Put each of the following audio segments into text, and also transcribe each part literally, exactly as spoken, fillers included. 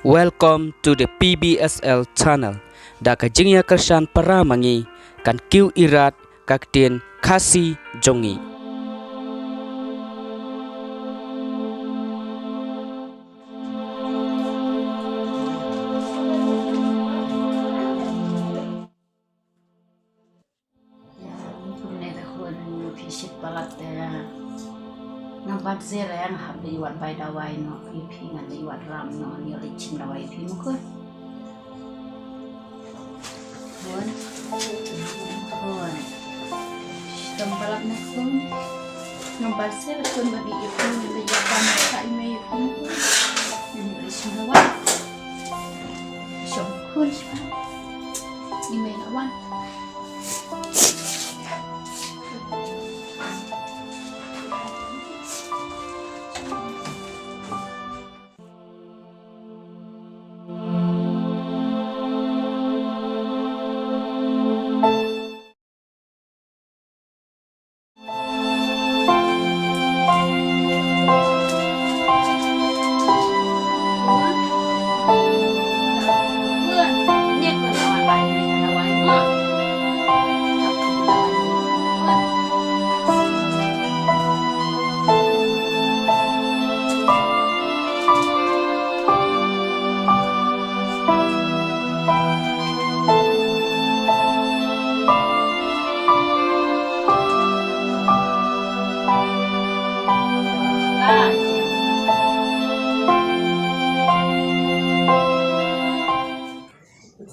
Welcome to the P B S L channel. Da ka jingïakyrshan para ma ngi, kan kiew irat ka ktien Khasi jong ngi. Ïa, kumne te khun, phi shit palat te. Ngam pat sir, eh, nga hap dei wat bai dawai noh ïa phi, ngan dei wat ram noh, ngan leit shim dawai ïa phi mo khun. Khun. Khun. Shitom palat ne khun. Ngam pat sir khun, ba dei ïa phi, ngan dei ïa phi, ngan dei ïa phi mo khun. Ngan leit shim dawai. Shong khun, shong. Ïa mei la wan.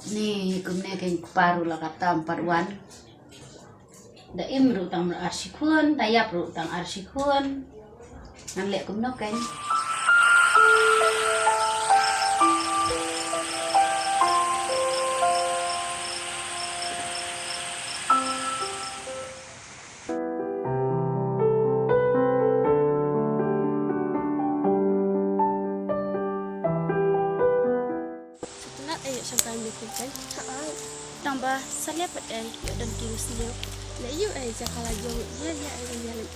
Ni kumne kein kpa ruh la katta ym pat wan. Da im ruh tang ar shi khun, da ïap ruh tang ar shi khun. Ngan leh kumno kein. Sngewtynnat ïa shangkai mih khun kein. Tang ba sa leh pat ei ïoh don ki sniew. Leh ïoh ei jaka la jong ïa ïa ei ïa leh.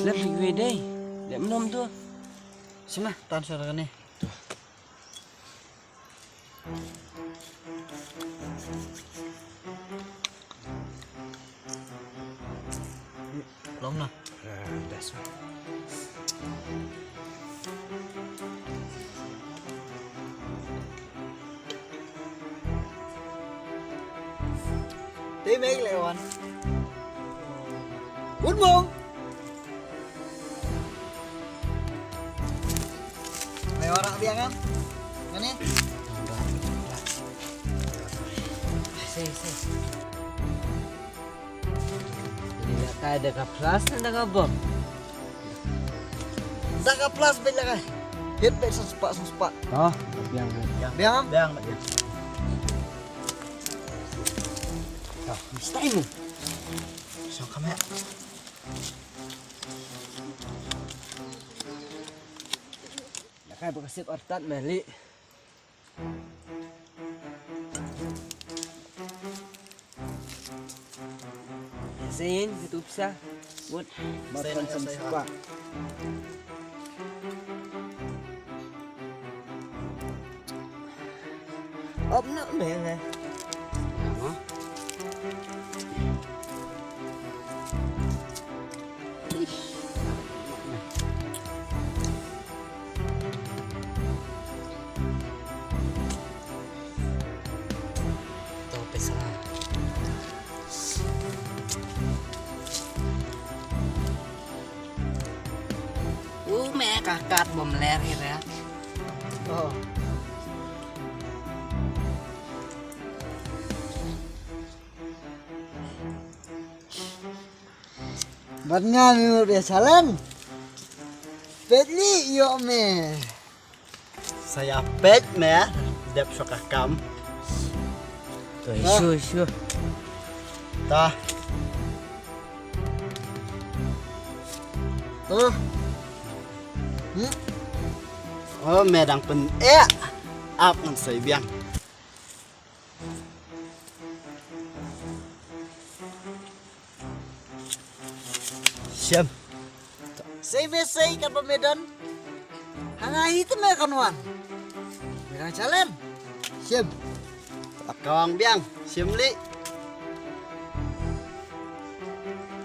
Slap ri wei dei. Leh mnom tu. Sima tan sar kane. Long na. Ah, das. Te mek le wan. Good morning. Mai ora biang am? Ngani? Sei, sei. Ini nak kai ada ka plus, ada ka bom. Da ka plus bit la kai. Hit bit song spah, song spah. Oh, biang, biang. Biang am? Biang, biang. Oh, mesti mu. Song kamera. Lakai ba ka sip artat meli. Sein, itu pisa. Mut, makan sem sepak. Op nak meh eh. Apa? To pesa. U me ka kat bom ler hi re. Oh. Bat nga mi mut ya challenge. Pet li yo me. Saya pet me dep shoka kam. To, sure, sure. Ta. To. Hmm? Oh, me dang pyn-eh. Ap ngan sei biang. Shem. Sei be sei kaba me don. Hanga hi te me kan wan. Me kan chalen. Shem. Akawang biang. Shem li.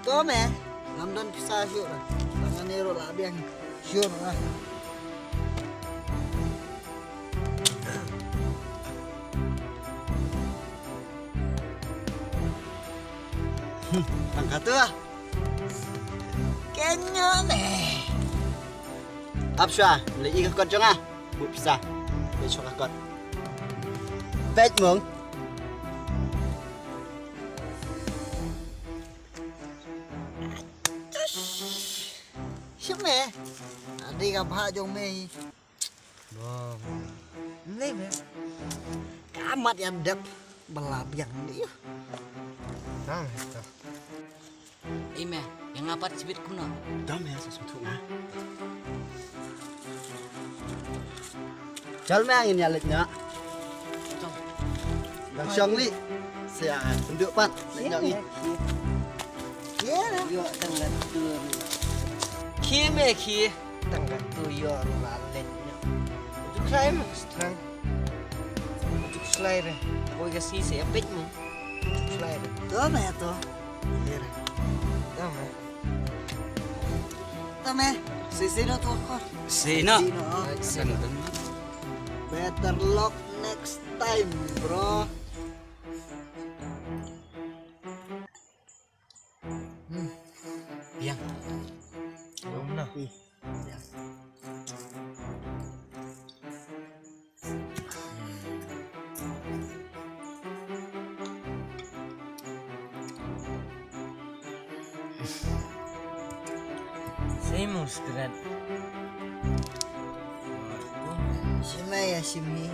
To me. Ngam don pisa sure. Tangan ni ro la biang. Sure lah. Tang katu ah. Kenya ne. Ap shwa, le i ka kot jong nga. Bu pisa. Le shwa ka kot. Pet mong. Shim me. Adi ka bha jong me. Bong. Mlei me. Ka mat ïa dep bala biang ni. Tang to. Ei me, ïa nga pat sibit kumno? Dam ïa sa suthu nga. Chal me ngin ïa leit na. Dang shong li. Sia, tunduk pat. Leit na ngi. Ïa. Ïa, tang lat tu. Ki me ki. Tang katu ïoh ruh la leh ïa. Utu khlai mo strang. Utu khlai re. Boi ka sngi sa ïa peit mo. Utu khlai re. To me to. Ïa re. To me. To me. Si si no to ko. Si no. Si no. Si no. Better luck next time, bro. Hmm. Biang. Belum lah. Same old scrap. Shimei ya shimei.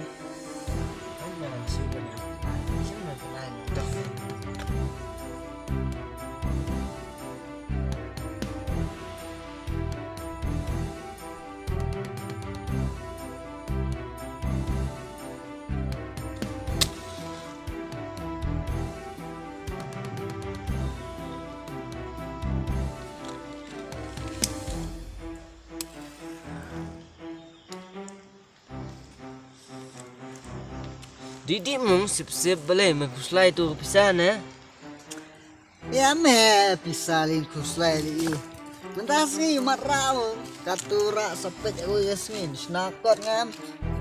Didi mung sip sip balei me khuslai tu pisa ne? Ya me pisa lin khuslai li yu. Mynta sngi mat rau katu ra sa peit aku ya sngi. Sna kot ngam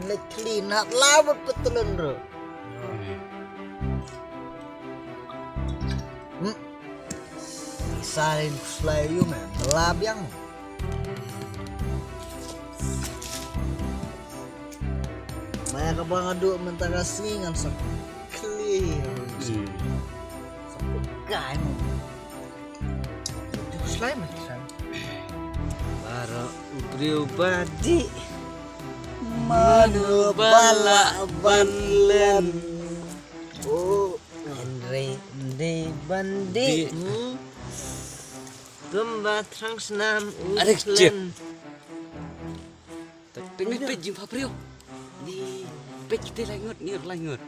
lek kli nat law bad petelun ru. Hmm. Pisa lin khuslai yu me. Bela biang. Maya ka ba nga duk mynta ka sngi ngan sa kli. Hmm. Sa pekai mo. Duk slai ma kisan. Baroh u briew ba dih. Mano ba lah ban len. Oh, hynrei ym dei ban dih. Dih. Hmm. Kumba thrang snam u klen. Peit, peit, peit, jingpha briew. Ni, peit kita lai ngut, ni lai ngut.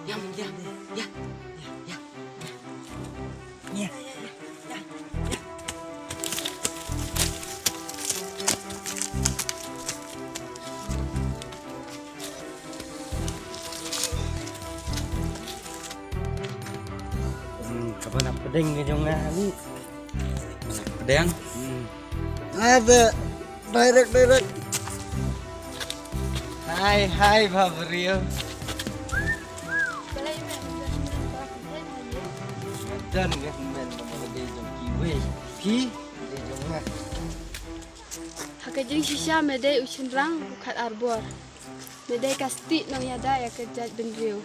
Ya, ya, ya, ya, ya. Ya, ya, ya, ya, ya. Hmm, kaba na pdeng ka jong nga ni. Pdeng. Hmm. Ada direct, direct. Hai, hai, Babrio. Dan ngan men nama dei jong kiwei. Ki dei jong nga. Ha ka jingshisha me dei u shynrang u khat arbor. Me dei ka stieh nongïada ïa ka jaitbynriew.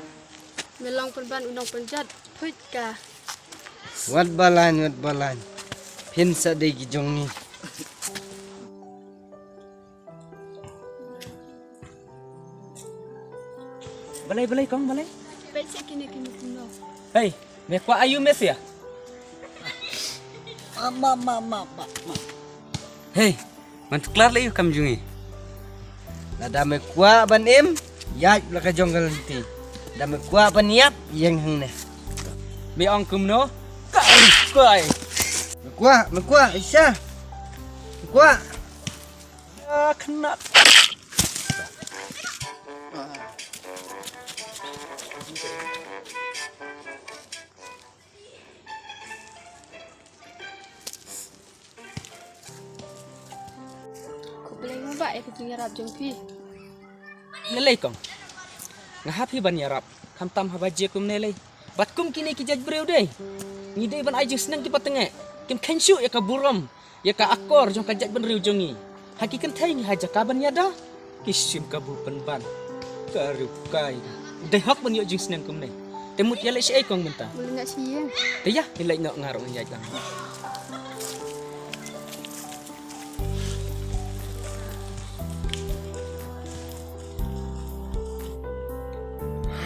Me long pynban u nongpynjot phuit ka. Wat balang, wat balang. Phin sa dei ki jong ngi. Balei, balei kong, balei? Peit sha kine ki mut kumno. Hei, me kwah aiu me sia? Ah, ma, ma, ma, ma, ma. Hei, man tuklar lei u kam jong ngi. Lada me kwah ban im, ïaid la ka jong ka lynti. Lada me kwah ban ïap, ïeng hangne. Me ong kumno? Ka kwah. Me kwah, me kwah, Isha. Me kwah. Ah, kena. Khublei mo bah ïa ka jingïarap jong phi. Lei lei kong. Nga hap hi ban ïarap. Khamtam haba jia kumne lei. Bad kum kine ki jait briew dei. Ngi dei ban ai jingsneng kiba tyngeh. Kim kheiñ shuh ïa ka burom. Ïa ka akor jong ka jaitbynriew jong ngi. Ha ki kynthei ngi ha jaka ban ïada. Ki shim kabu pynban. Ka riewkai. Dei hok ban ïoh jingsneng kumne. Te mut ïa leit shaei kong mynta? Mut leit noh sha ïing. Te ïa, ïa leit noh, nga ruh ngan ïaid lang.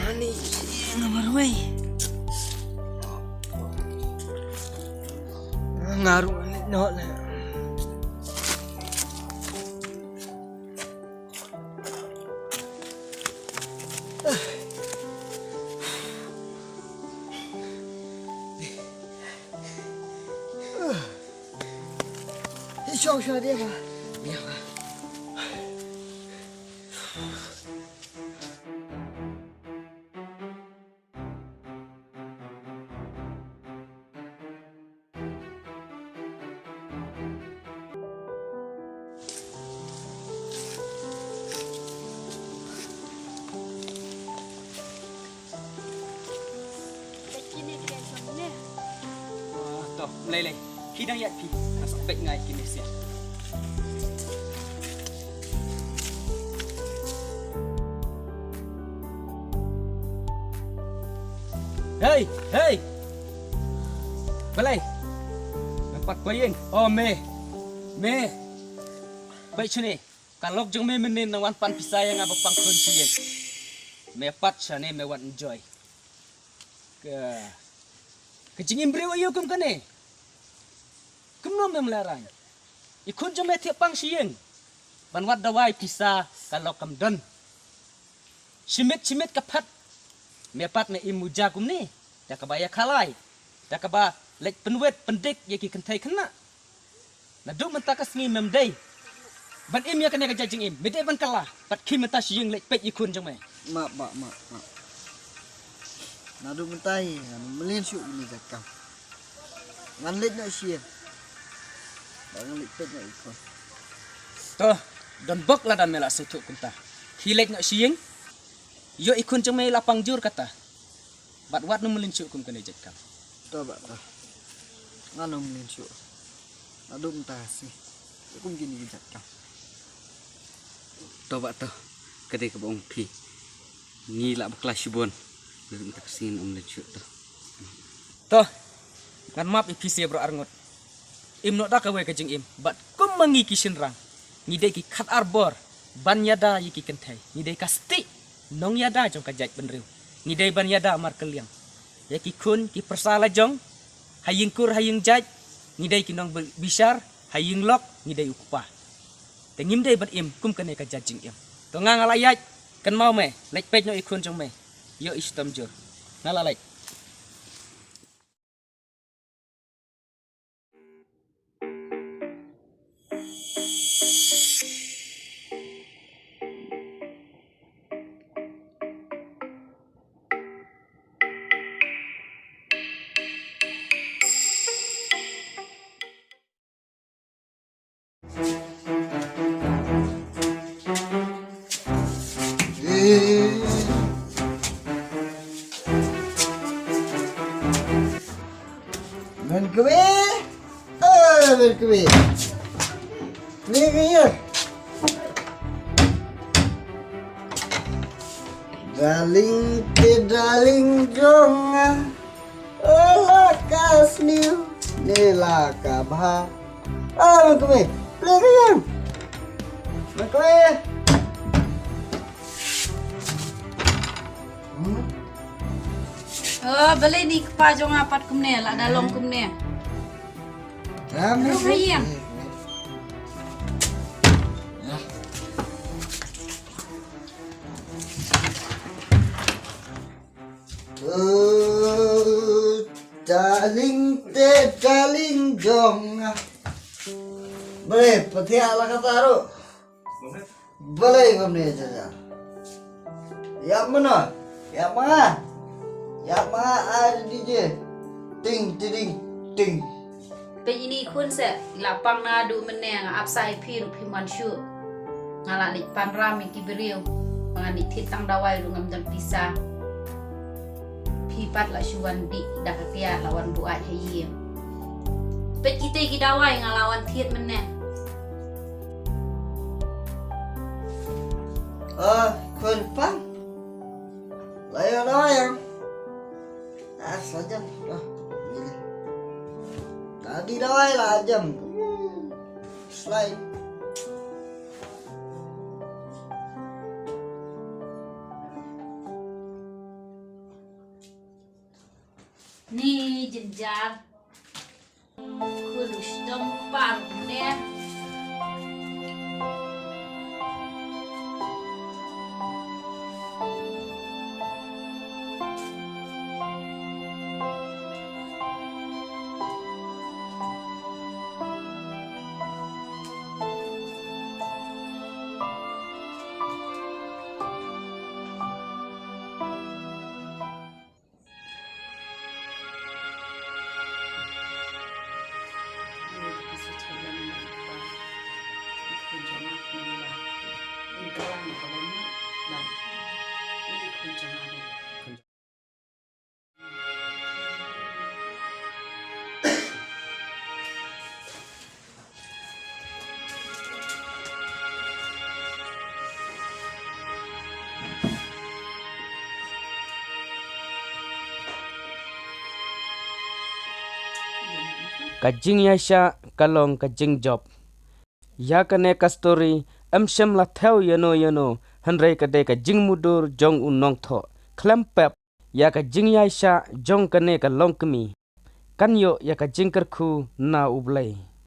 Ani, nga marwei. Nga ruh ngan leit noh leh. Ïa shong sha de ba. Ïa ba. Bad kine ki dei jong ne. Ah, to, mlei lei. Phi dang ïaid phi. Nga sa bad ngai kine sia. Hei, hei. Balei? Me pat kwah ïeng. Oh, me. Me. Bai chune. Ka lok jong me mynnin nang wan pan pisa ïa nga ba pang khun sha ïing. Me pat shane me wan enjoy. Ka, ka jingim briew aïu kum kane. Kumno mem lehraiñ. I khun jong me thiah pang sha ïing. Ban wad dawai pisa ka lok kam don. Shimit shimit ka phat. Me pat me im muja kumne. Da kaba ïa khalai. Da kaba leit pynwit pyndik ïa ki kynthei khynnah. Naduh mynta ka sngi mem dei ban im ïa kane ka jait jingim, me dei ban kylla. Pat khie mynta sha ïing leit peit i khun jong me. Ma, ma, ma, ma. Naduh mynta hi ngan mlien shuh ïa kane ka jait kam. Ngan leit noh sha ïing. Ba ngan leit peit noh i khun. To, don bok lada me la sngewthuh kumta. Khie leit noh sha ïing. Ïoh i khun jong me la pang jur kata. Bad wat nym mlien shuh kum kane jait kam. To bah to. Ngan nym mlien shuh. Naduh mynta ka sngi. Kum kine ki jait kam. To bah to. Ka dei kaba ong phi. Ngi lah bakla shibun. Naduh mynta ka sngi nym mlien shuh to. To. Ngan map ïa phi sha baroh arngut. Im noh da kawei ka jingim. Bad kum ma ngi ki shynrang. Ngi dei ki khat ar bor. Ban ïada ïa ki kynthei. Ngi dei ka stieh. Nongïada jong ka jaitbynriew. Ngi dei ban ïada markylliang. Ïa ki khun ki pyrsa la jong. Ha ïing kur ha ïing jait. Ngi dei ki nongbishar. Ha ïing lok. Ngi dei u kpa. Te ngim dei ban im kum kane ka jait jingim. To nga nga la ïaid. Kynmaw me. Leit peit noh i khun jong me. Ïoh i shitom jur. Nga la leit. Men kwe, ah, men kwe. Ni kaya. Darling, ke darling jong nga. Ala ka sniew ne la ka bha. Ah, Mekwe. Play ka yang. Mekwe. Oh, balei ni kpa jong nga pat kumne, la da long kumne. Ruh ha ïing. Oh, darling te darling jong nga. Balei, patia la kata ruh. Balei kumne jaja. Ïa mano, ïa ma. Ïa ma ai D J. Ting, ting, ting. Peit ini khun se, la pang naduh mynne nga ap sa ïa phi ruh phim wan shuh. Nga la leit pan ram ïa ki briew. Ba ngan leit thied tang dawai ruh ngam don pisa. Phi pat la shu wan dih da ka tiar la wan buaid ha ïing. Peit kita ki dawai nga la wan thied mynne. Ah, khun pang. La ïoh dawai ïa. Ah, sajan. Ah, ini. Tadi dawai la jam. Slide. Ni jynjar. Khun u shitom par ne. Ka jingïaishah ka long ka jingjop. Ïa kane ka story, em shym la thew ïano ïano, hynrei ka dei ka jingmudui jong u nongthoh. Khlem pep, ïa ka jingïaishah jong kane ka longkmie. Kan ïoh ïa ka jingkyrkhu na U Blei.